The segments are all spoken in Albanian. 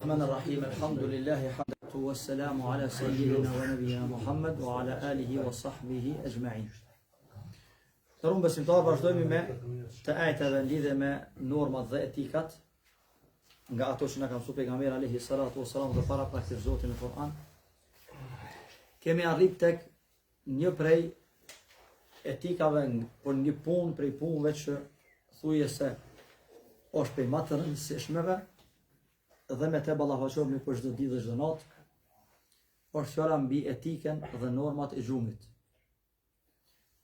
الرحمن الرحيم الحمد لله حمد والسلام على سيدنا ونبينا محمد وعلى آله وصحبه أجمعين Të nderum besimtarë, vazhdojmë me të enjteve në lidhje me normat dhe etikat nga ato që na ka mësu pejgamberi alejhi salatu ve selam dhe paraprakisht Zoti në Kur'an. Kemi arrit tek një prej etikave për një punë prej punëve që thuje se është prej ma të rëndësishmeve dhe me te ballafaqohemi për çdo ditë dhe çdo natë, është fjala mbi etikën dhe normat e gjumit.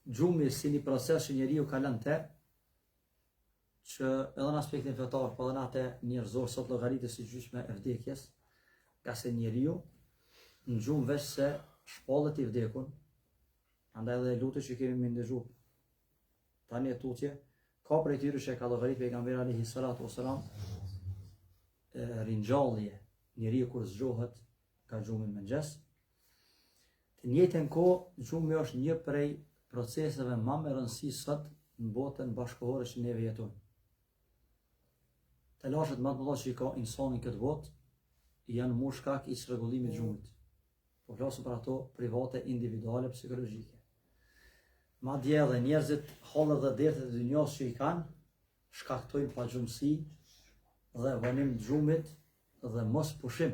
Gjumi si një proces që njeriu kalon te, që edhe në aspektin fetar, po edhe në atë njerëzor sot llogaritet si gjysma e vdekjes, ngase njeriu në gjumë veç se shpallet i vdekun, andaj edhe lutjet që kemi me ndëgju tani e tutje, ka prej tyre që e ka llogarit pejgamberi alejhi salatu ve selam, ringjallje, njeriu kur zgjohet nga gjumi në mëngjes, Të njëjtën kohë, gjumi është një prej proceseve ma me rëndësi sot në botën bashkëkohore që neve jetojmë. Telashet ma të mëdha që i ka insani në këtë botë janë mu shkak i çrregullimit të gjumit. Po flasim për ato private, individuale, psikologjike. Madje edhe njerëzit hallet dhe dertet e dynjasë që i kanë, shkaktojnë pagjumësi dhe vonim të gjumit dhe mos pushim.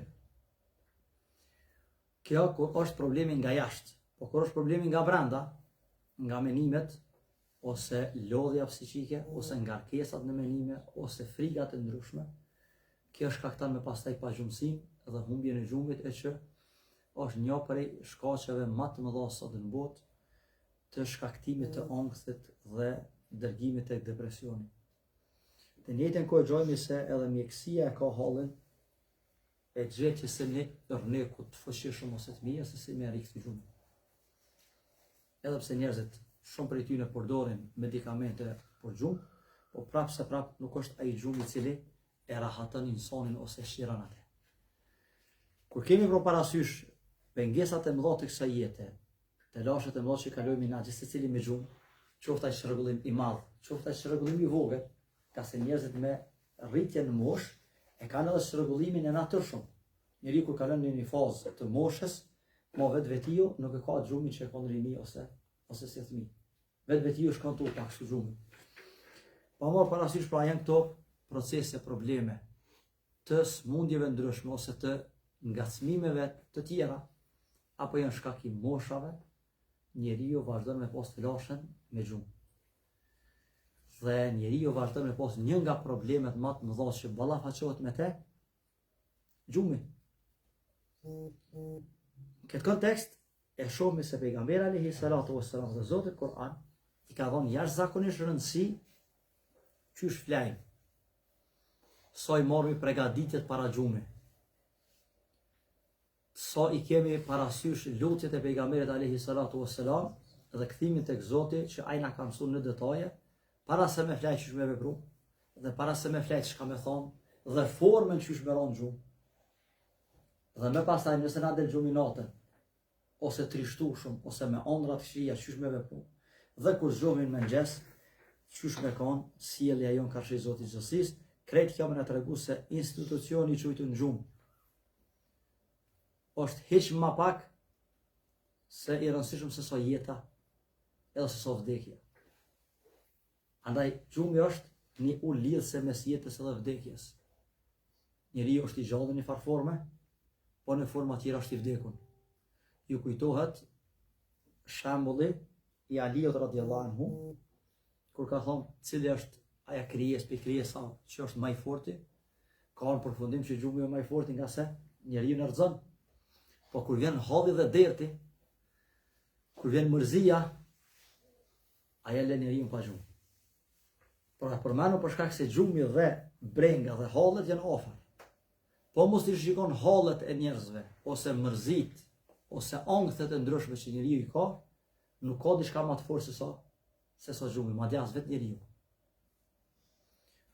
Kjo kur është problemi nga jashtë, po kur është problemi nga brenda, nga menimet, ose lodhja psiqike, ose ngarkesat në menime, ose frigat e ndryshme, kjo shkakton me pastaj pagjumësinë dhe humbjen e gjumit e që është një prej shkaqeve ma të mëdha sot në botë të shkaktimit të ankthit dhe dërgimit tek depresioni. Të njëjtën kohë gjojmë se edhe mjekësia e ka hallin e gjetjes së një yrneku të fuqishëm ose të mirë se si me rikthy gjumin. Edhe pse njerëzit shumë prej tyre përdorin medikamente për gjumë, po prapë se prapë nuk është ai gjumë i cili e rahaton insanin ose shëron atë. Kur kemi pra parasysh pengesat e mëdha të kësaj jete, telashet e mëdha që kalojmë na gjithsecili me gjumë, qoftë ai çrregullim i madh, qoftë ai çrregullim i vogël, ngase njerëzit me rritje në moshë e kanë edhe çrregullimin e natyrshëm. Njeriu kur kalon në një fazë të moshës, mo vetvetiu nuk e ka gjumin që e ka në rini ose ose si fëmijë. Vetvetiu shkon tu paksu gjumi. Pa marrë parasysh pra janë këto procese, probleme të sëmundjeve ndryshme ose të ngacmimeve të tjera, apo janë shkak i moshave, njeriu vazhdon me pas telashen me gjumë. Dhe njeriu vazhdon me pas një nga problemet ma të mëdha që ballafaqohet me te, gjumi. Në këtë kontekst, e shohim se pejgamberi alejhi salatu vesselam dhe Zoti në Kur'an i ka dhënë jashtëzakonisht rëndësi qysh flajmë. Sa i marrim pregaditjet para gjumit. Sa i kemi parasysh lutjet e pejgamberit alejhi salatu vesselam dhe kthimin tek Zoti që ai na ka mësuar në detaje para se me flajt qysh me vepru dhe para se me flajt çka me thon dhe formën qysh me ra në gjumë. Dhe më pastaj nëse na del gjumi natën ose trishtueshëm ose me ëndrra të këqija qysh me vepru. Dhe kur zgjohemi në mëngjes, qysh me kon sjellja jonë karshi Zotit gjithësisë, krejt kjo me na tregu se institucioni i quajtur gjumë është hiç ma pak se i rëndësishëm se sa jeta edhe se sa vdekja. Andaj, gjumi është një urë lidhëse mes jetës edhe vdekjes. Njeriu është i gjallë në një farë forme, po në forma tjera është i vdekun. Ju kujtohet shembulli i Aliut radiallahu anhu, kur ka thonë cili është aja krijesë prej krijesave që është ma i forti, ka ardh në përfundim që gjumi është ma i forti ngase njeriun e rrëzon. Po kur vjen halli dhe derti, kur vjen mërzia, aja lë njeriun pa gjumë. Por e përmendëm për shkak se gjumi dhe brenga dhe hallet janë afër. Po mos t'i shikon hallet e njerëzve ose mërzitë ose ankthet e ndryshme që njeriu i ka, nuk ka diçka më të fortë se sa se sa gjumi, madje as vetë njeriu.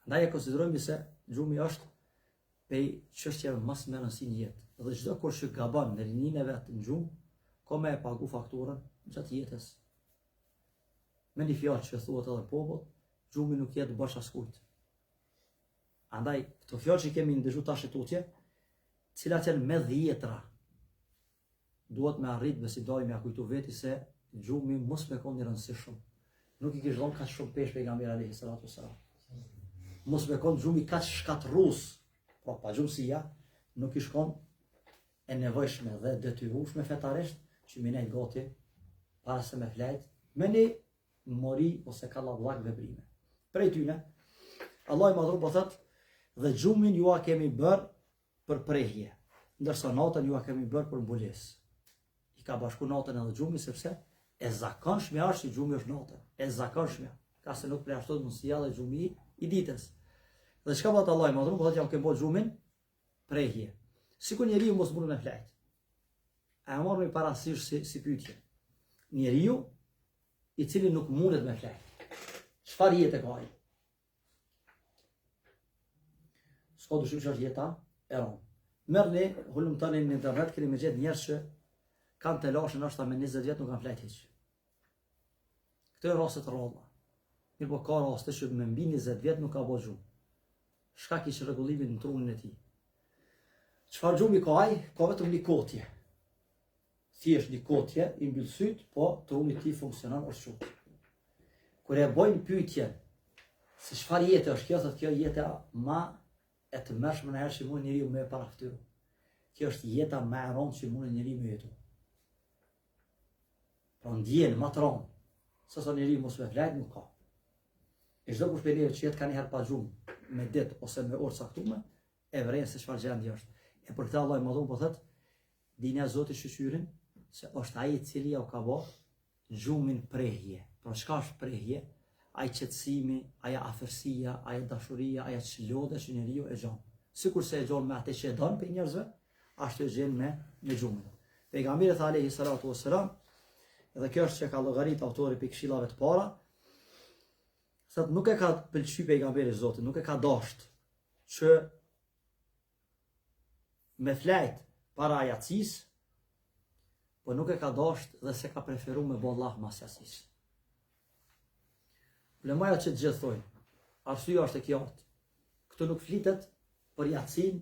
Andaj e konsiderojmë se gjumi është prej çështjeve më me rëndësi në jetë. Dhe çdokush që gabon në rininë e vet në gjumë, ka me e pagu fakturën gjatë jetës. Me një fjalë që thuhet edhe popull, gjumi nuk jet borxh askujt. Andaj, këto fjalë që kemi ndëgju tash e tutje, Cilat janë me dhjetra, duhet me arrit besimtari me ja kujtu veti se gjumi mos me konë i rëndësishëm. Nuk i kish dhonë kaq shumë peshë pejgamberi alejhi salatu selam. Mos me konë gjumi kaq shkatrrus, pra pagjumësia, nuk ish konë e nevojshme dhe detyrueshme fetarisht që me nejt gati para se me flejt, me një mori ose kallabllak veprime. Prej tyne, Allahu i madhërum po thot, dhe gjumin jua kemi bërë për prehje, ndërsa natën jua kemi bërë për mbulesë. I ka bashku natën edhe gjumin, sepse e zakonshmja është që gjumi është natën. E zakonshmja, ka se nuk përjashtohet mundësia dhe gjumi i ditës. Dhe çka po thot Allahu i madhërum, po thot jau kemi bo gjumin prehje. Sikur njeriu mos mundet me flejt. A e marrmi parasysh si, si pyetje. Njeriu i cili nuk mundet me flejt. Çfarë jete ka ai? S'ka dyshim që është jeta e rëndë. Merrni, hulumtoni në internet, keni me gjetë njerëz që kanë telashe ndoshta me 20 vjet nuk kanë flejt hiç. Këto janë raste të rralla. Mirëpo ka raste që me mbi 20 vjet nuk ka bo gjumë. Shkak i çrregullimit në trunin e tij. Çfarë gjumi ka ai? Ka vetëm një kotje. Thjesht një kotje, i mbyll sytë, po truni i tij funksionon është çut. Kur e bojnë pyetjen se çfarë jete është kjo, thotë kjo jeta ma e tmerrshme ndonjëherë që mund njeriu me parafytyru. Kjo është jeta më e rëndë që mund njeriu me jetu. Pra ndjenjë ma të rëndë, se sa njeriu mos me flejt nuk ka. E çdokush prej neve që jet kanjëherë pa gjumë me ditë ose me orë caktume, e vren se çfarë gjendje është. E për këtë Allahu i madhërum po thotë, Dinja Zotit shyqyrin se është ai i cili jau ka bo gjumin prehje. Pra çka është prehje? Ai qetësimi, ajo afërsia, ajo dashuria, ajo çlodhja që njeriu e gjon. Sikurse e gjon me atë që e don prej njerëzve, ashtu e gjen me me gjumin. Pejgamberi tha alejhi salatu vesselam, dhe kjo është që ka llogarit autori prej këshillave të para, thotë nuk e ka pëlqy pejgamberi i Zotit, nuk e ka dasht që me flejt para jacisë, po nuk e ka dasht dhe s'e ka preferu me bo llaf mas jacisë. Ulemaja që të gjithë thojnë, arsyeja është e qartë. Këtu nuk flitet për jacinë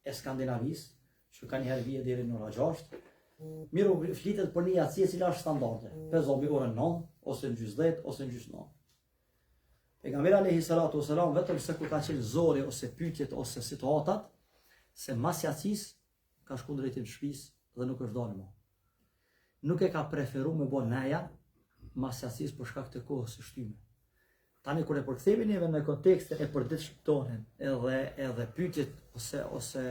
e Skandinavisë, që kanjëherë vije deri në ora 6, mirëpo flitet për një jaci e cila është standarde, pe zomi orën 9, ose në gjysë 10, ose në gjysë 9. Pejgamberi alejhi salatu wasalam vetëm se kur ka qenë zori ose pyetjet ose situatat se mas jacisë ka shku në drejtim të shtëpisë dhe nuk është dalë më. Nuk e ka preferu me bo neja mas jacisë për shkak të kohës së shtyme. Tani kur e përkthejmë neve në kontekstin e përditshëm tonin, edhe edhe pyetjet ose ose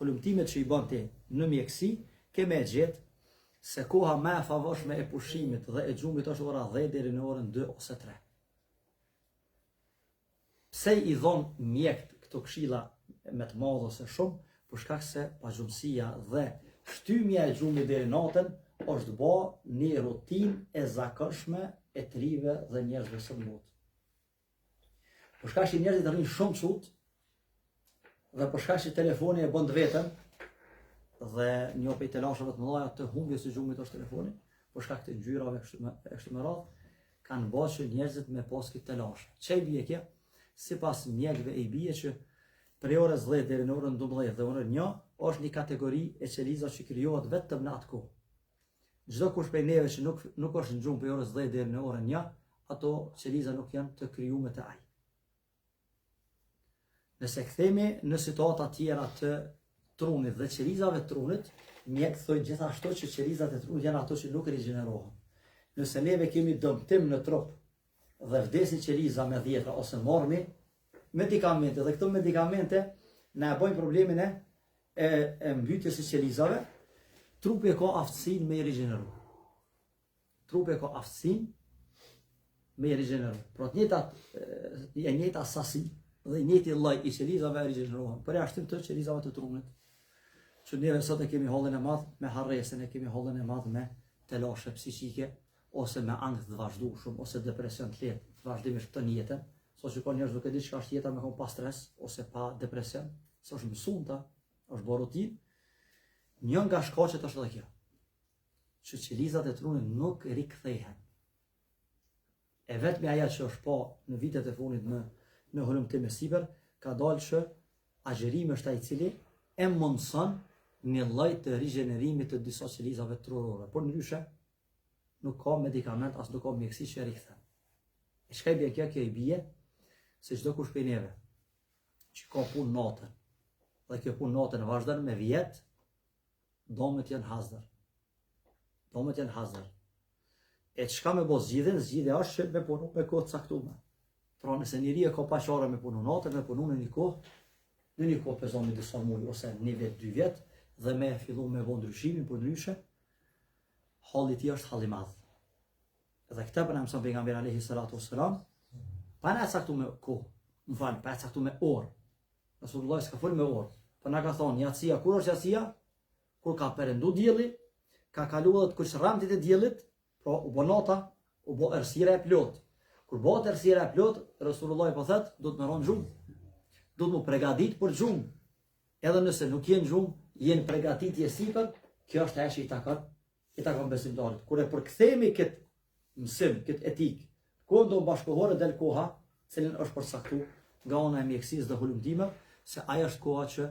hulumtimet që i bën ti në mjekësi, ke me e gjetë se koha më e favorshme e pushimit dhe e gjumit është ora 10 deri në orën 2 ose 3. Pse i dhon mjekt këto këshilla me të madhe ose shumë, për shkak se pagjumësia dhe shtymja e gjumit deri natën është bë një rutinë e zakonshme e të rive dhe njerëzve sot në botë. Për shkak se njerëzit rrinë shumë çut dhe për shkak se telefoni e bën të vetën dhe një prej telasheve të mëdha të humbjes së gjumit është telefoni, për shkak të ngjyrave kështu me kështu me radhë, kanë bërë që njerëzit me pas këtë telash. Çka i bie kjo? Sipas mjekëve i bie që prej orës 10 deri në orën 12 dhe orën 1 është një kategori e qelizave që krijohet vetëm në atë kohë. Çdo kush prej neve që nuk nuk është në gjumë prej orës 10 deri në orën 1, ato qeliza nuk janë të krijuara te ai. Nëse kthehemi në situata tjera të trunit dhe qelizave të trunit, mjekët thonë gjithashtu që qelizat e trunit janë ato që nuk rigjenerohen. Nëse neve kemi dëmtim në trup dhe vdesin qeliza me dhjetra ose marrmi medikamente dhe këto medikamente na e bëjnë problemin e e, e mbytjes së qelizave, trupi e ka aftësinë me i rigjeneru. Trupi e ka aftësinë me i rigjeneru. Pra të njëjtat e njëjta sasi dhe i njëjti lloj i qelizave rigjenerohen. Përjashtim të qelizave të trunit. Që neve sot e kemi hallin e madh me harresën, e kemi hallin e madh me telashe psiqike ose me ankth të vazhdueshëm ose depresion të lehtë të vazhdimisht të jetën. Sot që ka njerëz nuk e di çka është jeta me kon pa stres ose pa depresion, se është mësu n'ta, është bërë rutinë. Një nga shkaqet është edhe kjo, që qelizat e trunit nuk rikthehen. E vetmja ajo që është pa në vitet e fundit në në hulumtim e sipër, ka dalë që agjërimi është ai i cili e mundson një lloj të rigjenerimit të disa qelizave trurore. Por ndryshe, nuk ka medikament, as nuk ka mjekësi që e rikthen. E çka i bie kjo? Kjo i bie se çdokush prej neve që ka punë natën dhe kjo punë natën vazhdon me vjet, domet janë hazër. Domet janë hazër. E çka me bo zgjidhjen? Zgjidhja është që me punu me kohë të caktume. Pra nëse njeri e ka pa qare me punu natën, me punu në një kohë, në një kohë pe zomi disa muj, ose një vjet, dy vjet, dhe me fillu me bo ndryshimin përndryshe, halli i tij është hall i madh. Dhe këtë po na mëson pejgamberi alayhi salatu wassalam, pa na caktu me kohë, më fal, pa caktu me orë. Rasulullah s'ka fol me orë, po na ka thonë jacia kur është jacia? Kur ka perëndu dielli, ka kalu edhe të kuqrremtit e diellit, pra u bë nata, u bë errësira e plotë. Kur bëhet errësira e plotë, Rasulullah po thotë, duhet me ra në gjumë. Duhet m'u pregatit për gjumë. Edhe nëse nuk je në gjumë, je në pregatitje sipër, kjo është ajo që i takon i takon besimtarit. Kur e përkthemi këtë mësim, këtë etikë, kohën tonë bashkëkohore del koha, cilën është përcaktu nga ana e mjekësisë dhe hulumtimeve, se ajo është koha që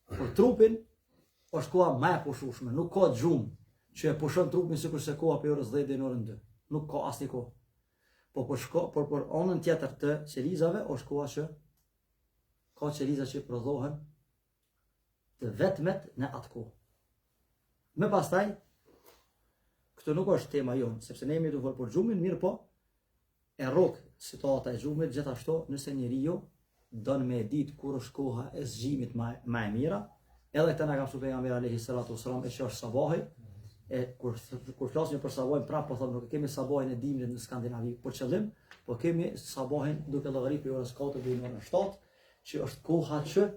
për trupin është koha më e pushueshme, nuk ka gjumë që e pushon trupin sikurse koha prej orës 10 deri në orën 2. Nuk ka asnjë kohë. Po për shko, por për anën tjetër të qelizave është koha që ka qeliza që prodhohen të vetmet në atë kohë. Më pastaj, këtu nuk është tema jonë, sepse ne jemi tu folë për gjumin, mirëpo, e rrok situata e gjumit, gjithashtu nëse njeriu don me e ditë kur është koha e zgjimit ma, ma e mira, edhe këtë na ka mësu pejgamberi alayhi salatu wasalam e që është sabahi, e kur kur flasim për sabahin prapë po them nuk e kemi sabahin e dimrit në Skandinavi për qëllim, po kemi sabahin duke llogaritur prej orës 4 deri në orën 7, që është koha që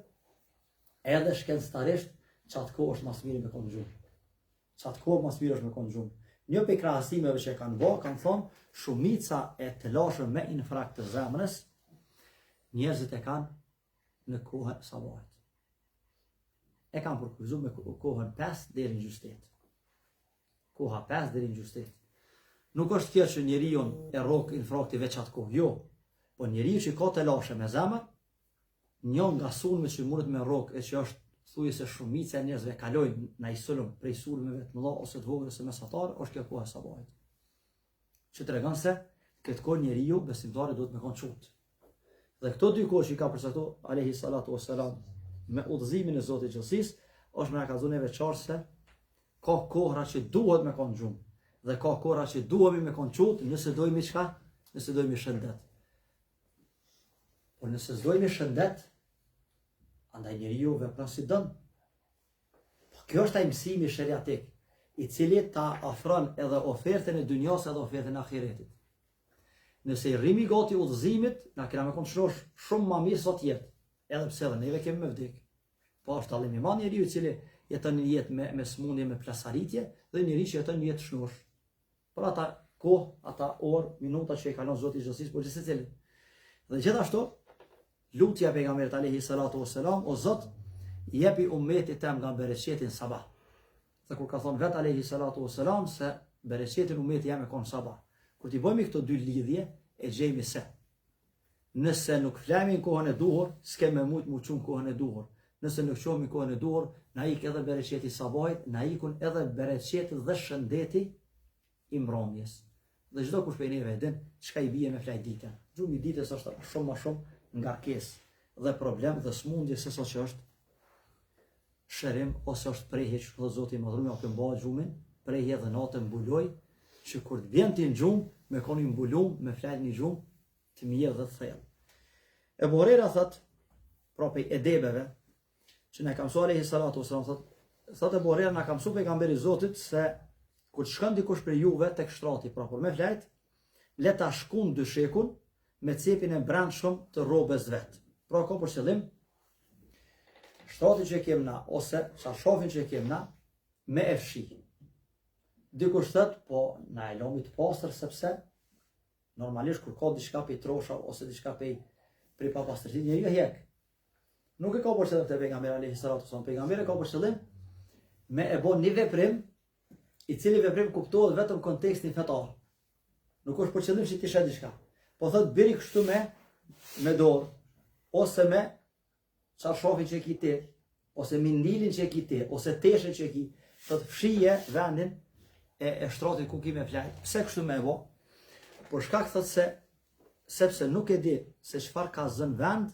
edhe shkencëtarisht qatë kohë është ma s'miri me konë gjumë. Qatë kohë ma s'miri është me konë gjumë. Një prej krahasimeve që e kanë bo, kanë thonë, shumica e telasheve me infarkt të zemrës, njerëzit e kanë në kohën e sabahit. E kanë përkufizu me kohën 5 deri në gjysë 8. Koha 5 deri në gjysë 8. Nuk është kjo që njeriun e rrok infarkti veç atë kohë, jo. Po njeriu që ka telashe me zemër, Një nga sulmet që mundet me rrok e që është thuje se shumica e njerëzve kalojnë në ai sulm prej sulmeve të mëdha ose të vogla ose mesatare, është kjo koha e sabahit. Që tregon se këtë kohë njeriu besimtari duhet me kon çut. Dhe këto dy kohë që i ka përcaktu alayhi salatu wassalam me udhëzimin e Zotit gjithësisë, është me na kallzu neve qartë se ka kohra që duhet me kon gjumë dhe ka kohra që duhemi me kon çut nëse dojmë çka, nëse dojmë shëndet. Por nëse s'dojmë shëndet, andaj njeriu vepron si don. Po kjo është ai mësimi sheriatik, i cili ta afron edhe ofertën e dynjas edhe ofertën e ahiretit. Nëse i rrimi gati udhëzimit, na kena me konë shnosh shumë ma mirë sa tjerët, edhe pse edhe neve kemi me vdek. Po është dallim i madh njeriu i cili jeton një jetë me, me smundje, me plasaritje, dhe njeriu që jeton një jetë shnosh. Për ata kohë, ata orë, minuta që i kalon Zoti i gjithësisë për gjithsecilin. Dhe gjithashtu, lutja e pejgamberit alayhi salatu wassalam, o Zot, jepi ummetit tem nga bereqeti n'sabah. Dhe kur ka thonë vet alayhi salatu wassalam se bereqetin ummeti jem e ka n'sabah. Kur t'i bëjmë këto dy lidhje, e gjejmë se Nëse nuk flemi në kohën e duhur, s'kem me mujt m'u çu në kohën e duhur. Nëse nuk çohemi në kohën e duhur, na ik edhe bereqeti i sabahit, na ikun edhe bereqeti dhe shëndeti i mbrëmjes. Dhe çdokush prej neve e din çka i bie me flajt ditën. Gjumi i ditës është shumë më shumë ngarkesë dhe problem dhe smundje se sa që është shërim ose është prehje që thotë Zoti i Madhëruar apo mba gjumin, prehje dhe natën mbuloj, që kur të bjen ti në gjumë, me kon i mbulum, me flajt një gjumë të mirë dhe të thellë. Ebu Hurejra thot, pra prej edebeve, që na ka mësuar alayhi salatu wasallam thot, thot Ebu Hurejra na ka mësuar pejgamberi i Zotit se kur të shkon dikush prej juve tek shtrati, pra për me flajt, le ta shkund dyshekun me cepin e brendshëm të rrobës vet. Pra ka për qëllim shtratin që e kem na ose çarshafin që e kem na me e fshi. Dikush thot, po na e lomi të pastër sepse Normalisht kur ka diçka prej trosha ose diçka prej prej papastërtisë, njeriu e hjek. Nuk e ka për qëllim te pejgamberi alayhi salatu wasallam. Pejgamberi ka për qëllim me e bo një veprim i cili veprim kuptohet vetëm në kontekstin fetar. Nuk është për qëllim që ti sheh diçka. Po thot bjeri kështu me me dorë ose me çarshafin që e ki ti. Ose mindilin që e ki ti, ose teshën që e ki, thot fshije vendin e, e shtratit ku ki me flajt. Pse kështu me e bo? Për shkak thot se sepse nuk e di se çfarë ka zënë vend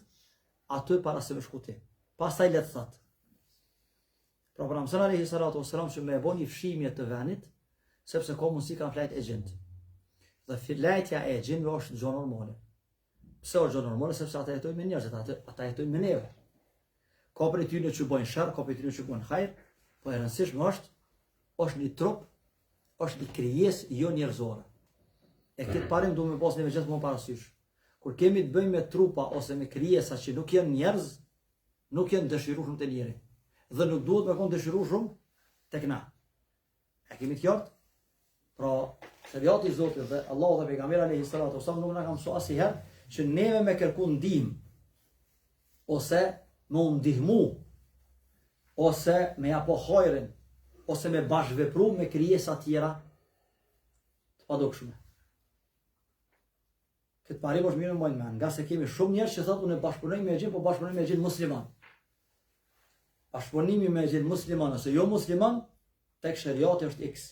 aty para se me shku ti. Pastaj le të thot. Pra po na mëson alejhi salatu wasalam që me e bo një fshimje të vendit, sepse ka mundësi kanë flajt exhinët. Dhe flajtja e exhinëve është gjë normale. Pse është gjë normale? Sepse ata jetojnë me njerëzit, ata, ata jetojnë me neve. Ka prej tyre që bëjnë sherr, ka prej tyre që bëjnë hajr, po e rëndësishme është është një trup, është një krijesë jo njerëzore. E këtë parim duhet me pas neve gjithmonë parasysh. Kur kemi të bëjmë me trupa ose me krijesa që nuk janë njerëz, nuk janë dëshirueshëm te njeri. Dhe nuk duhet me konë dëshirueshëm tek na. E kemi të qartë? Pra, sheriati i Zotit dhe Allahu dhe pejgamberi alayhi salatu wasallam nuk na ka mësuar asnjëherë që neve me kërku ndihmë ose me u ndihmu ose me ja pa hajrin ose me bashkëvepru me krijesa tjera të padukshme. Këtë parim është mirë me mbajt mend, ngase kemi shumë njerëz që thotë unë bashkëpunoj me exhin, po bashkëpunoj me exhin musliman. Bashkëpunimi me exhin musliman ose jo musliman tek sheriati është X.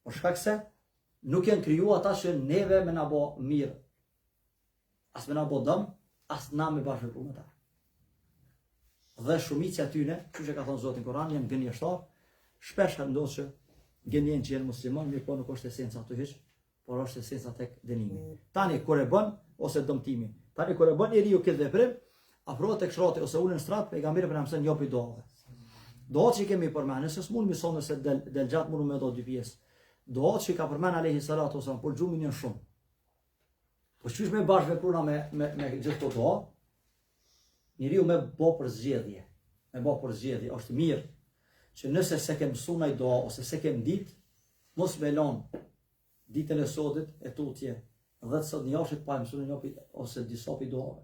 Për shkak se nuk janë kriju ata që neve me na bo mirë. As me na bo dëm, as na me bashkëvepru me ta. Dhe shumica e tyne, qysh e ka thonë Zoti në Kur'an, janë gënjeshtar, shpesh herë ndodh që gënjejnë që janë musliman, mirëpo nuk është esenca aty hiç, por është esenca tek dënimi. Tani kur e bën ose dëmtimi. Tani kur e bën njeriu këtë veprim, afrohet tek shtrati ose ulet në shtrat, pejgamberi po na mëson një prej duave. Duat që kemi përmend, nëse s'mund mi thonë se del del gjatë mund me do dy pjesë. Duat që ka përmend alejhi salatu wasallam për gjumin janë shumë. Po qysh me bashkëvepru na me me me gjithë këto dua? Njeriu me bo përzgjedhje, me bo përzgjedhje është mirë që nëse s'e ke mësu naj dua ose s'e ke ditë, mos me lon ditën e sotit e tutje dhe të sot një jashit pa e mësu një pi, ose disa pi duave.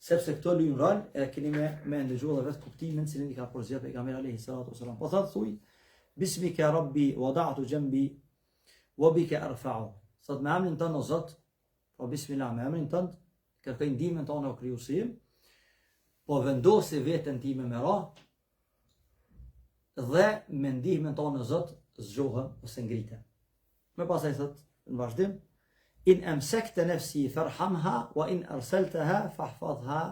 Sepse këto luajnë rol e keni me me ndëgju edhe vetë kuptimin cilin i ka përzgjedhur pejgamberi alayhi salatu wasalam. Po thotë thuj Bismika Rabbi wada'tu jambi wa bika arfa'u. Thot me emrin tënd o Zot, po bismillah me emrin tënd, kërkoj ndihmën tënde o krijuesi im. Po vendosi veten time me ra dhe me ndihmën tënde o Zot zgjohem ose ngritem. Më pastaj thot në vazhdim in amsakta nafsi farhamha wa in arsaltaha fahfazha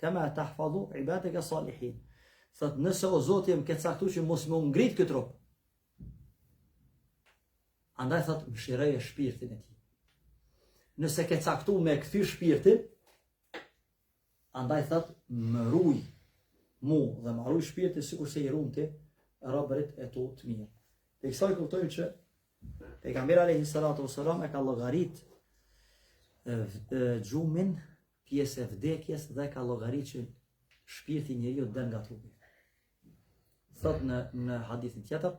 kama tahfazu ibadaka salihin. Thot nëse o Zoti im ke caktu që mos me u ngrit ky trup. Andaj thot mëshiroje shpirtin e tij. Nëse ke caktu me kthy shpirtin, Andaj thot, më ruj mu dhe ma ruj shpirtin sikurse i run ti robërit e tu të mirë. Prej kësaj kuptojmë që pejgamberi alayhi salatu wasalam e ka llogarit gjumin pjesë e vdekjes dhe ka llogarit që shpirti i njeriut del nga trupi. Thot në në hadithin tjetër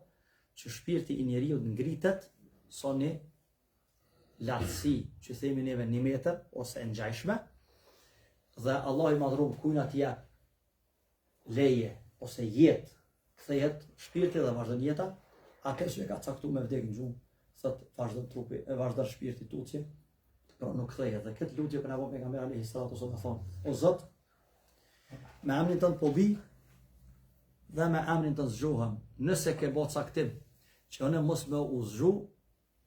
që shpirti i njeriut ngritet sa një lartësi që themi neve një metër ose e ngjajshme dhe Allahu i madhërum kujna t'i jep leje ose jetë kthehet shpirti dhe vazhdon jeta atë që e ka caktu me vdek në gjumë thot vazhdon trupi e vazhdon shpirti tutje pra nuk kthehet dhe këtë lutje po na bon pejgamberi alayhi salatu wasallam thon o Zot me emrin tënd po bi dhe me emrin tënd zgjohem nëse ke bo caktim që unë mos me u zgju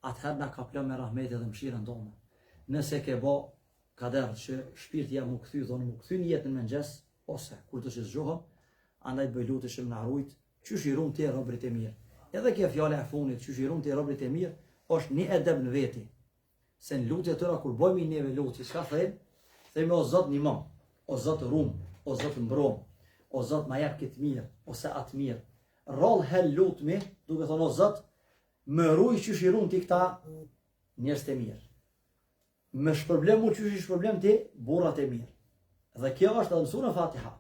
atëherë na kaplo me rahmetin dhe mëshirën tënde. Nëse ke bo kader që shpirti jem m'u kthy dhe unë m'u kthy në jetë në mëngjes ose kur do të zgjohem, andaj të bëj lutje që më na rujt, qysh i run ti robërit e mirë. Edhe kjo fjala e fundit, qysh i run ti robërit e mirë, është një edeb në veti. Se në lutje tëra kur bëjmë neve lutje, çka themi? Themi o Zot nimom, o Zot rum, o Zot mbrom, o Zot ma jep këtë mirë ose atë mirë. Rrallë herë lutmi, duke thonë o Zot, Më ruj qysh i run ti këta njerëz të mirë. Më shpërble mu qysh i shpërblen ti burrat e mirë. Dhe kjo është edhe në surën Fatiha.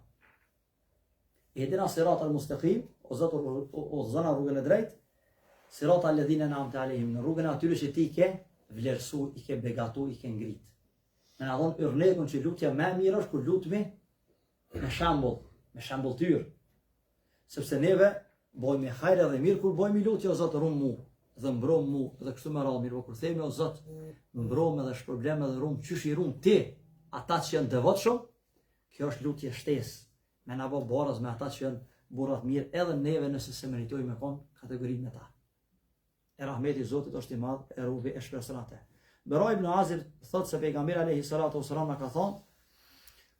Ihdina sirat al mustaqim, o Zot udhëzona rrugën e drejtë, sirat al ledhine en'amte alehim, në rrugën e atyre që ti ke vlerësu, i ke begatu, i ke ngrit. Me na dhonë yrnekun që lutja më e mirë është kur lutmi me shembull, me shembulltyrë. Sepse neve bojmë hajr edhe mirë kur bojmë lutje o Zot rum mu dhe mbrom mu dhe kështu me radhë mirë, po kur themi o Zot mbrom edhe shpërblem edhe rum qysh i run ti ata që janë devotshëm, kjo është lutje shtesë. Me na bo baraz me ata që janë burra të mirë edhe neve nëse s'e meritojmë me kon kategori me ta. E rahmeti i Zotit është i madh e robi e shpreson atë. Bera ibn Azib thotë se pejgamberi alayhi salatu wasalam na ka thonë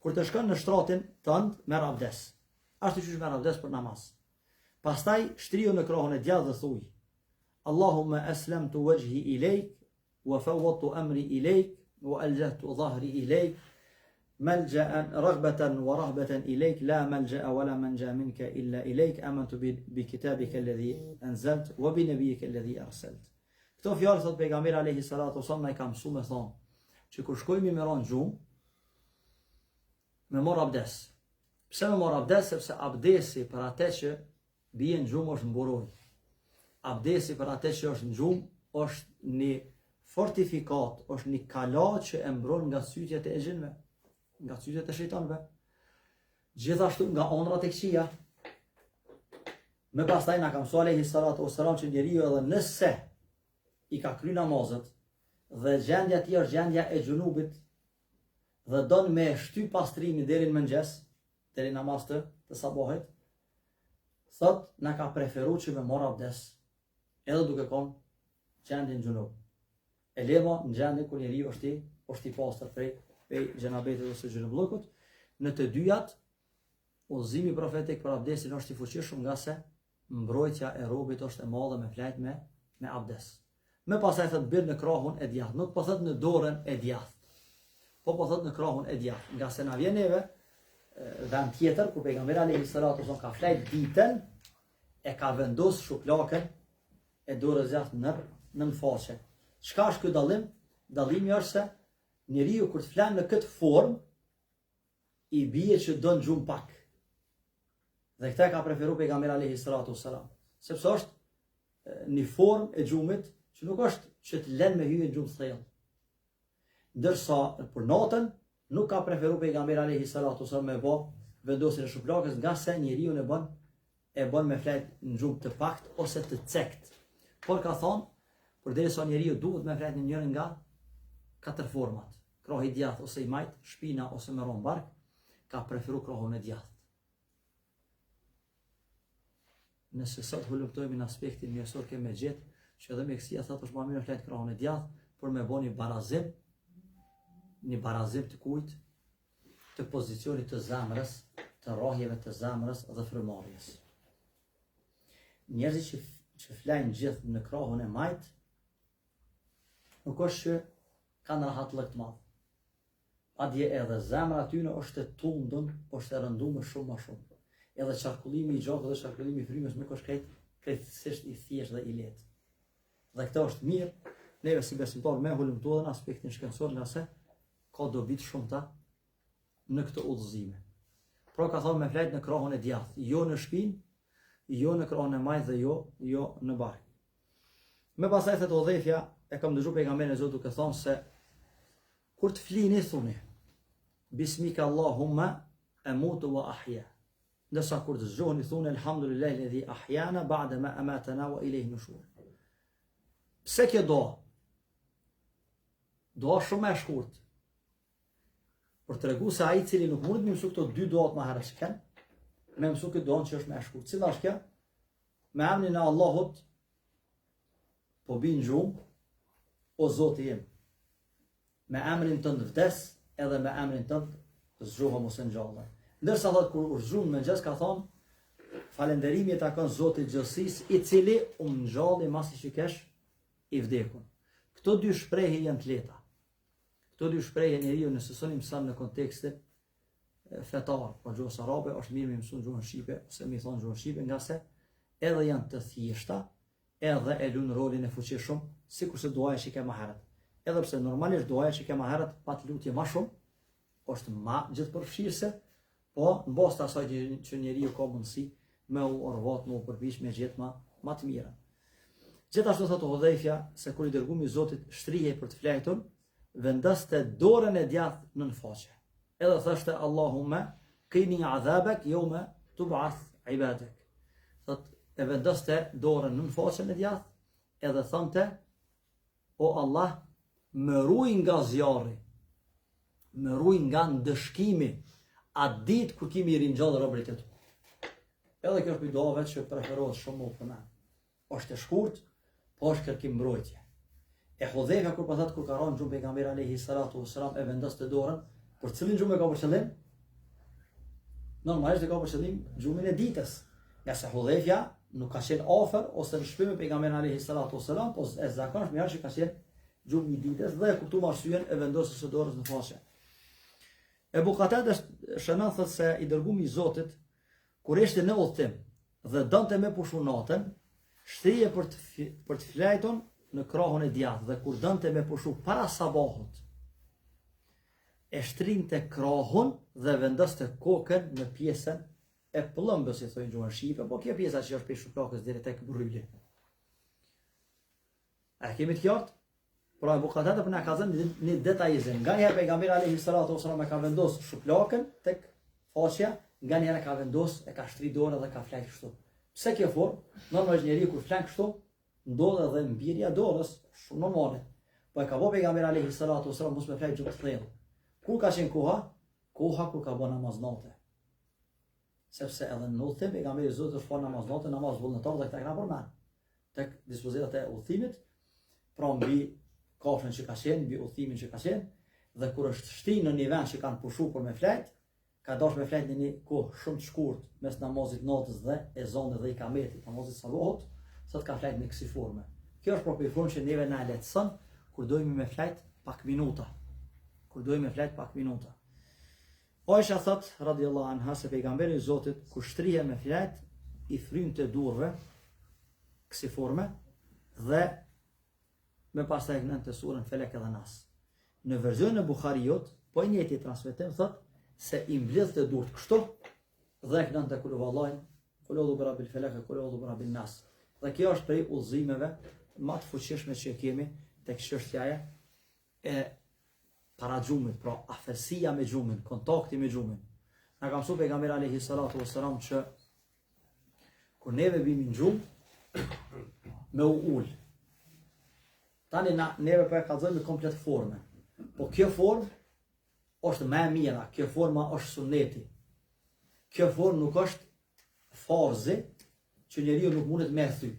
kur të shkon në shtratin tënd merr abdes. Ashtu qysh merr abdes për namaz. Pastaj shtriju në krahun e djathtë dhe thuj: Allahumma aslamtu wajhi ilayk wa fawwadtu amri ilayk wa aljahtu dhahri ilayk ملجأ رغبة ورهبة إليك لا ملجأ ولا منجا منك إلا إليك آمنت بكتابك الذي أنزلت وبنبيك الذي أرسلت Këto fjalë thot pejgamberi alayhi salatu wasallam na i ka mësu me thonë që kur shkojmë me ra në gjumë me marr abdes. Pse me marr abdes? Sepse abdesi për atë që bie në gjumë është mburojë. Abdesi për atë që është në gjumë është një fortifikat, është një kala që e mbron nga cytjet e xhinëve, nga cytjet e shejtanëve. Gjithashtu nga ondrrat e këqija. Më pastaj na ka mësu alayhi salatu wasalam që njeriu edhe nëse i ka kry namazet dhe gjendja e tij është gjendja e xhunubit dhe don me shty pastrimin deri në mëngjes, deri në namaz të, të sabahit, thot na ka preferu që me marr abdes, edhe duke kon gjendjen xhunub. E le ma në gjendjen kur njeriu është i, është i pastër prej, prej xhenabetit ose xhunubllëkut, në të dyjat, udhëzimi profetik për abdesin është i fuqishëm ngase mbrojtja e robit është e madhe me flajt me me abdes. Më pastaj thot bir në krahun e djathtë, nuk po thot në dorën e djathtë. Po po thot në krahun e djathtë, ngase na vjen neve vend tjetër ku pejgamberi alayhi salatu wasallam ka flajt ditën e ka vendos shuplakën e dorës djathtë në nën faqe. Çka është ky dallim? Dallimi është se njeriu kur të flen në këtë formë i bie që don gjumë pak. Dhe këtë e ka preferu pejgamberi alayhi salatu wasalam, sepse është një formë e gjumit që nuk është që të lën me hyrë në gjumë thellë. Ndërsa për natën nuk ka preferu pejgamberi alayhi salatu wasalam me bë vendosjen e shuplakës ngase njeriun e bën e bën me flejt në gjumë të pakt ose të cekt. Por ka thonë, përderisa njeriu duhet me flejt në njërën nga katër format, krahu i djathtë ose i majtë, shpina ose me ra n'bark, ka preferu krahun e djathtë. Nëse sot hulumtojmë në aspektin mjekësor kemi me gjetë që edhe mjekësia thotë është më mirë me flejt krahun e djathtë, por me bo një barazim, një barazim të kujt, të pozicionit të zemrës, të rrahjeve të zemrës dhe frymëmarrjes. Njerëzit që që flajnë gjithë në krahun e majtë, nuk është që kanë rahatllëk të madh. Madje edhe zemra e tyre është e tundun, është e rënduar shumë më shumë. Edhe qarkullimi i gjakut dhe qarkullimi i frymës nuk është krejt krejtësisht i thjeshtë dhe i lehtë. Dhe këtë është mirë neve si besimtar me hulumtu edhe në aspektin shkencor ngase ka dobi të shumta në këto udhëzime. Pra ka thonë me flajt në krahun e djathtë, jo në shpinë, jo në krahun e majtë dhe jo, jo në bark. Më pastaj thotë Hudhejfja, e kam dëgju pejgamberin e Zotit duke thonë se kur të flini thuni Bismika Allahumma emutu wa ahja. Ndërsa kur të zgjoheni thuni Elhamdulillahi ledhi ahjana ba'de ma amatana wa ilejhi nushur. Pse kjo dua? Dua shumë e shkurt. Për të tregu se ai i cili nuk mundet me mësu këto dy duat më herët që kanë, me mësu këtë duan që është më e shkurt. Cila është kjo? Me emrin e Allahut po bi në gjumë, o Zoti im. Me emrin tënd vdes edhe me emrin tënd zgjohem ose ngjallem. Ndërsa thot kur u zgju në mëngjes ka thonë falënderimi i takon Zotit gjithësisë i cili u ngjalli masi që kesh i vdekun. Këto dy shprehje janë të lehta. Këto dy shprehje njeriu nëse s'un i mëson në kontekstin fetar, po gjuhës arabe, është mirë me mësu në gjuhën shqipe ose me thonë gjuhën shqipe, ngase edhe janë të thjeshta, edhe e lunë rolin e fuqishëm, sikurse duaja që ke më herët. Edhe pse normalisht duaja që ke më herët pat lutje më shumë, është ma gjithëpërfshirëse, po në bazë të asaj që, që njeriu ka mundësi me u orvat, me u përpiq me gjetë ma, ma të mirën. Gjithashtu thotë Hudhejfja se kur i dërgumi i Zotit shtrihej për të flejtur, vendoste dorën e djathtë nën faqe. Edhe thoshte Allahumme kini adhabek jeume tub'ath ibadek. Thot e vendoste dorën nën faqen e djathtë edhe thonte O Allah, më ruaj nga zjarri, më ruaj nga ndëshkimi, Atë ditë kur ki me i ringjall robërit e tu. Edhe kjo është prej duave që preferohet shumë me u përmend. Është e shkurt, po është kërkim mbrojtje. E Hudhejfa kur po thotë kur ka rënë gjumë pejgamberi alayhi salatu wasalam e vendoste dorën, për cilin gjumë e ka për qëllim? Normalisht e ka për qëllim gjumin e ditës. Ngase Hudhejfja nuk ka qenë afër ose në shtëpi me pejgamberin alayhi salatu wasalam, po e zakonshme është që ka qenë gjumi i ditës dhe e kuptuam arsyen e vendosjes së dorës në faqe. Ebu Katade shënon thotë se i dërgumi i Zotit kur ishte në udhëtim dhe donte me pushu natën, shtrihej për të për të flajtun në krahun e djathtë dhe kur donte me pushu para sabahut, e shtrinte krahun dhe vendoste kokën në pjesën e pëllëmbës, i thonë gjuhën shqipe, po kjo pjesa që është prej shuplakës deri tek bërryli. A e kemi të qartë? Pra Ebu Katade po na ka dhënë një detajizim. Nganjëherë pejgamberi alayhi salatu wasallam e ka vendos shuplakën tek faqja, nganjëherë e ka vendos e ka shtri dorën dhe ka flajt kështu. Pse kjo formë? Normalisht njeriu kur flen kështu, ndodh edhe mbirja e dorës, shumë normale. Po e ka bo pejgamberi alayhi salatu wasallam mos me flajt gjumë të thellë. Kur ka qenë koha? Koha kur ka bo namaz nate. Sepse edhe në udhëtim pejgamberi i Zotit është fal namaz nate, namaz vullnetar dhe këta kena përmend. Tek dispozitat e udhëtimit, pra mbi kafshën që ka qenë, mbi udhëtimin që ka qenë, dhe kur është shti në një vend që kanë pushu për me flajt, ka dash me flajt në një kohë shumë të shkurt mes namazit natës dhe ezanit dhe ikametit, namazit sabahut, sot ka flajt në kësi forme. Kjo është propri formë që neve na e lehtëson kur dojmë me flajt pak minuta. Kur dojmë me flajt pak minuta. Aisha thot, radiallahu anha, se pejgamberi i Zotit, kur shtrihej me flajt, i frynte durve, kësi forme, dhe me pastaj e knonte surën Felek edhe Nas. Në versionin e Buhariut, po i njëjti transmetim thot se i mblidhte durt kështu dhe e knonte kul huvallahin, kul eudhu bi rabbil felek e kul eudhu bi rabbin nas. Dhe kjo është prej udhëzimeve më të fuqishme që kemi tek çështja e e para gjumit, pra afërsia me gjumin, kontakti me gjumin. Na ka mësu pejgamberi alayhi salatu wassalam që kur neve bimi në gjumë, me u ul. Tani na neve po e kallzojmë komplet formën. Po kjo formë është më e mira, kjo forma është sunneti. Kjo formë nuk është farzi që njeriu nuk mundet me e thy.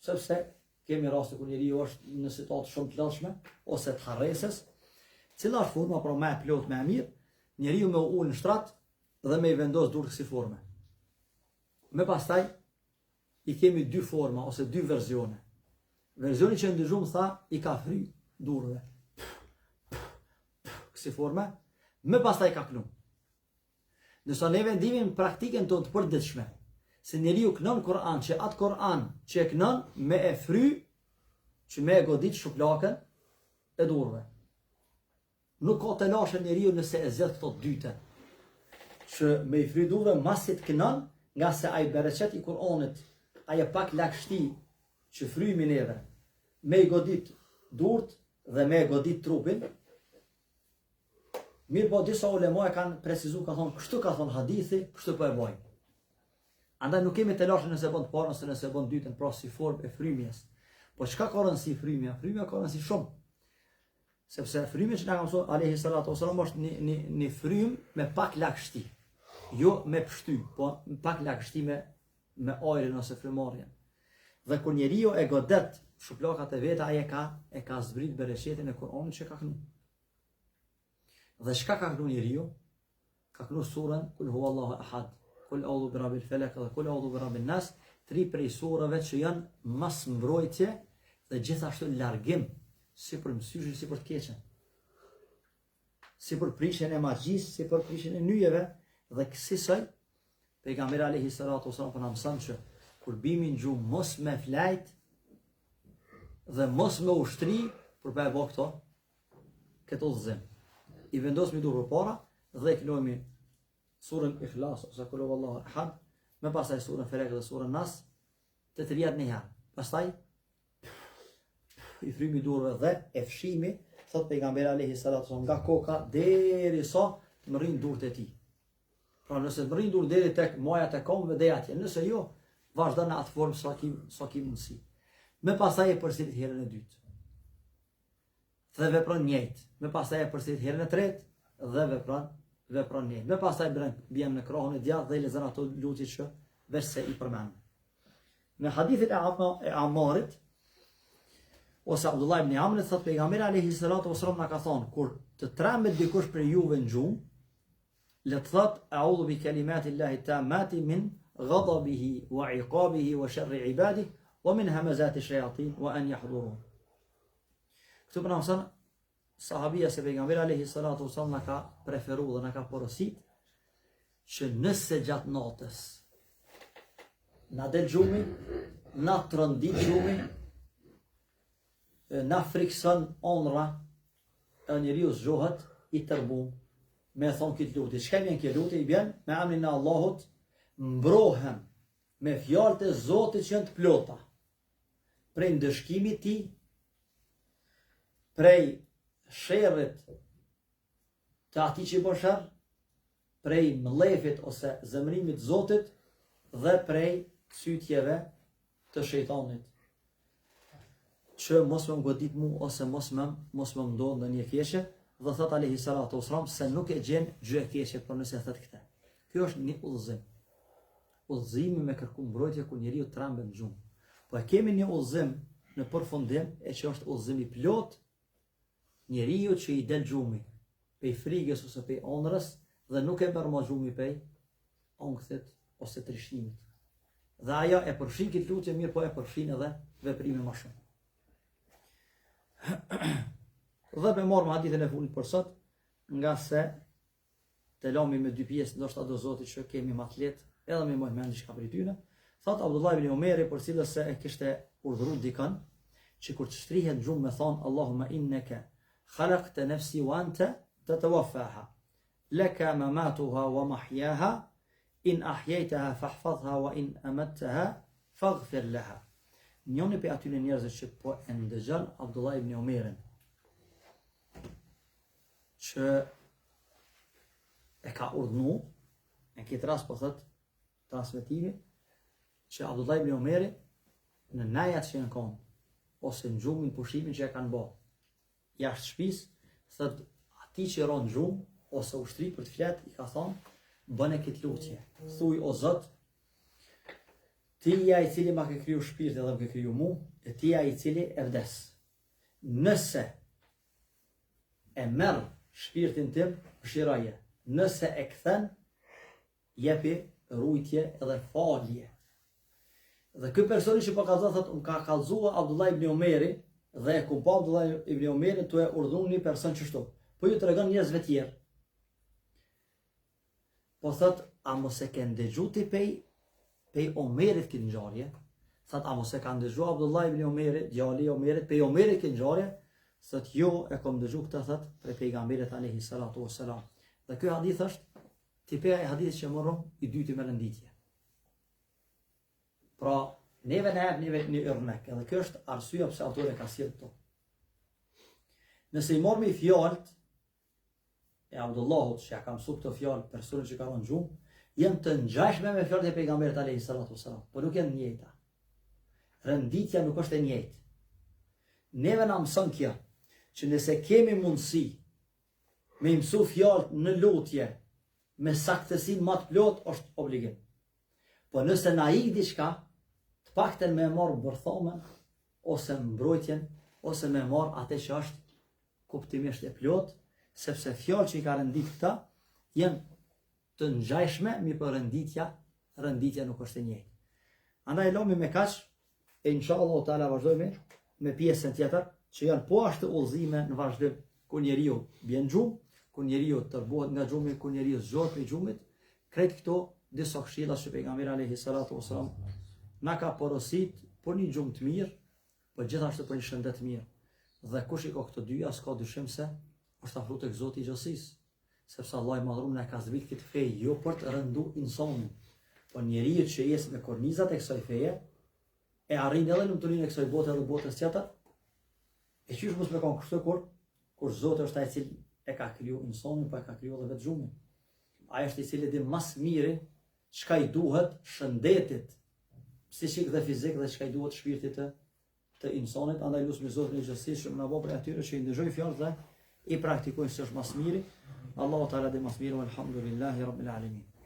Sepse kemi raste kur njeriu është në situatë shumë të lodhshme ose të harresës, cila është forma pra më e plotë më e mirë, njeriu me u ul në shtrat dhe me i vendos durt kësi forme. Me pastaj i kemi dy forma ose dy versione. Versioni që ndëgjum tha i ka fry durve. Kësi forme, me pastaj ka knu. Ndërsa neve ndihemi në praktikën tonë të përditshme, se njeriu knon Kur'an, që atë Kur'an që e knon me e fry, që me e godit shuplakën e durve. Nuk ka telashe njeriu nëse e zgjedh këto të dytën, që me i fry durve masi të knon, ngase ai bereqet i Kur'anit, ai e pak lagështi që frymi neve, me i godit durt dhe me e godit trupin, Mirëpo disa ulema e kanë precizu, ka thonë, kështu ka thonë hadithi, kështu po e bojmë. Andaj nuk kemi telashe nëse bën të parën ose nëse bën dytën, pra si formë e frymjes. Po çka ka rëndësi frymja? Frymja ka rëndësi shumë. Sepse frymja që na ka mësuar alayhi salatu wasallam është një një një frymë me pak lagështi. Jo me pshty, po me pak lagështi me me ajrin ose frymarrjen. Dhe kur njeriu e godet shuplakat e veta, ai e ka e ka zbrit bereqetin e Kur'anit që ka knu. Dhe çka ka knu njeriu? Ka knu surën Kul huwallahu ahad, Kul a'udhu bi rabbil falaq dhe Kul a'udhu bi rabbin nas, tri prej sureve që janë mas mbrojtje dhe gjithashtu largim si për mësyshin, si për të keqen. Si për prishjen e magjisë, si për prishjen e nyjeve dhe kësisoj Pejgamberi alayhi salatu wasallam po na mëson që kur bimi në gjumë mos me flajt dhe mos me u shtri për pa e bë këto këtë udhëzim. I vendosmi durt përpara dhe e knojmi surën Ikhlas ose Kul huwallahu ahad, me pastaj surën Felek dhe surën Nas, të trijat një herë. Pastaj i frymi durve dhe e fshimi, thot pejgamberi alayhi salatu wasallam nga koka derisa të mërrin durt e tij. Pra nëse të mërrin durt deri tek majat e këmbëve deri atje, nëse jo, vazhdon në atë formë sa ki sa ki mundësi. Me pastaj e përsërit herën e dytë. Dhe vepron njëjtë. Me pastaj e përsërit herën e tretë dhe vepron. vepron një. Dhe pastaj bjen në krahun e djathtë dhe i lexon ato lutje që veçse i përmend. Në hadithin e, Amma, e Amarit, ose Abdullah ibn Amrit, thot pejgamberi alayhi salatu wasallam na ka thonë, kur të trembet dikush prej juve në gjumë, le të thot a'udhu bi kalimati llahi tammati min ghadabihi wa iqabihi wa sharri ibadihi wa min hamazati shayatin wa an yahdurun. Këtu po na mëson sahabia se pejgamberi alayhi salatu wasallam na ka preferu dhe na ka porosit që nëse gjatë natës na del gjumi, na trondit gjumi, na frikson ëndrra, edhe njeriu zgjohet i tërbum me thon këtë lutje. Çka bjen kjo lutje? I bjen me emrin e Allahut mbrohem me fjalët e Zotit që janë të plota. Prej ndëshkimit tij, prej sherrit të atij që i bën sherr, prej mllefit ose zemërimit të Zotit dhe prej cytjeve të shejtanit që mos me më godit mu ose mos me mos me më ndodh ndonjë e keqe dhe thot alejhi salatu wasalam se nuk e gjen gjë e keqe por nëse e thot këtë. Kjo është një udhëzim. Udhëzimi me kërku mbrojtje kur njeriu trembet në gjumë. Po e kemi një udhëzim në përfundim e që është udhëzim i plot Njeriu që i del gjumi pej frigës ose pej ëndrrës dhe nuk e merr ma gjumi pej ankthit ose trishtimit. Dhe ajo e përfshin këtë lutje, mirëpo e përfshin edhe veprime ma shumë. Dhe pe marrim hadithin e fundit për sot, ngase të lami me dy pjesë, ndoshta do Zoti që kemi ma të lehtë, edhe me majt mend diçka prej tyne. Thot Abdullah ibn Omeri, përcillet se e kishte urdhëru dikën, që kur të shtrihet në gjumë me thonë, Allahumma inneke khalaqte nefsi wa ente tetewaffaha, leka mamatuha wa mahjaha, in ahjejteha fahfadhha wa in amatteha faghfir laha. Njoni prej atyne njerëzve që po e ndëgjon Abdullah ibn Omerin, që e ka urdhnu, në këtë rast po thot transmetimi, që Abdullah ibn Omeri në nejat që janë konë, ose në gjumin, pushimin që e kanë bo, jashtë shpis, thot atij që ra në gjumë, ose u shtri për të fjet, i ka thonë, bëne këtë lutje, thuj o Zot, ti je ai i cili ma ke kriju shpirtin dhe më ke kriju mu, e ti je ai i cili e vdes. Nëse e merr shpirtin tim, mëshiroje. Nëse e kthen, jepi rujtje edhe falje. Dhe ky personi që po kallzon thotë, më ka kallzua Abdullah ibn Omeri dhe e kum pa Abdullah ibn Omerin tu e urdhnu një person qështu. Po ju tregon njerëzve tjerë. Po thot, a mos e ke ndëgju ti pej, pej Omerit këtë ngjarje? Thot, a mos e ka ndëgju Abdullah ibn Omeri, djali i Omerit, pej Omerit këtë ngjarje? Thot, jo, e kom ndëgju këtë, thot, prej pejgamberit alejhi salatu ve selam. Dhe ky hadith është, tipi i hadithit që morëm, i dyti me renditje. Pra, neve na jep neve një örnek, edhe kjo është arsyeja pse autori e ka sjellë këtu. Nëse i marrim fjalët e Abdullahut që ja ka mësu këto fjalë personit që ka rënë gjumë, janë të ngjashme me fjalët e pejgamberit alayhi salatu wasalam, por nuk janë të njëjta. Renditja nuk është e njëjtë. Neve na mëson kjo që nëse kemi mundësi me i mësu fjalët në lutje me saktësinë më të plotë është obligim. Po nëse na ik diçka, të paktën me marr bërthamën ose mbrojtjen ose me marr atë që është kuptimisht e plotë, sepse fjalët që i ka rendit këta janë të ngjashme, mirëpo renditja, renditja nuk është e njëjtë. Andaj e lëmë me kaq, e inshallah teala vazhdojmë me pjesën tjetër, që janë po ashtu udhëzime në vazhdim kur njeriu bjen gjumë, kur njeriu tërbohet nga gjumi, kur njeriu zgjohet prej gjumit, krejt këto disa këshilla që pejgamberi alayhi salatu wasalam na ka porosit për një gjumë të mirë, por gjithashtu për një shëndet të mirë. Dhe kush i ka këto dyja, s'ka dyshim se është afru tek Zoti i gjithësisë, sepse Allahu i Madhërum na ka zbrit këtë fe jo për të rëndu insanin, por njeriu që ecë me kornizat e kësaj feje, e arrin edhe lumturinë e kësaj bote edhe botës tjetër. E qysh mos me kon kështu kur kur Zoti është ai i cili e ka kriju insanin, po e ka kriju edhe vetë gjumin. Ai është i cili di më së miri çka i duhet shëndetit psikik dhe fizik dhe çka i duhet shpirtit të të insanit, andaj lusmi Zotin e gjithësisë që me na bo prej atyre që i ndëgjojnë fjalët dhe i praktikojnë si është ma s'miri. Allahu teala di ma s'miri, alhamdulillahi rabbil alamin.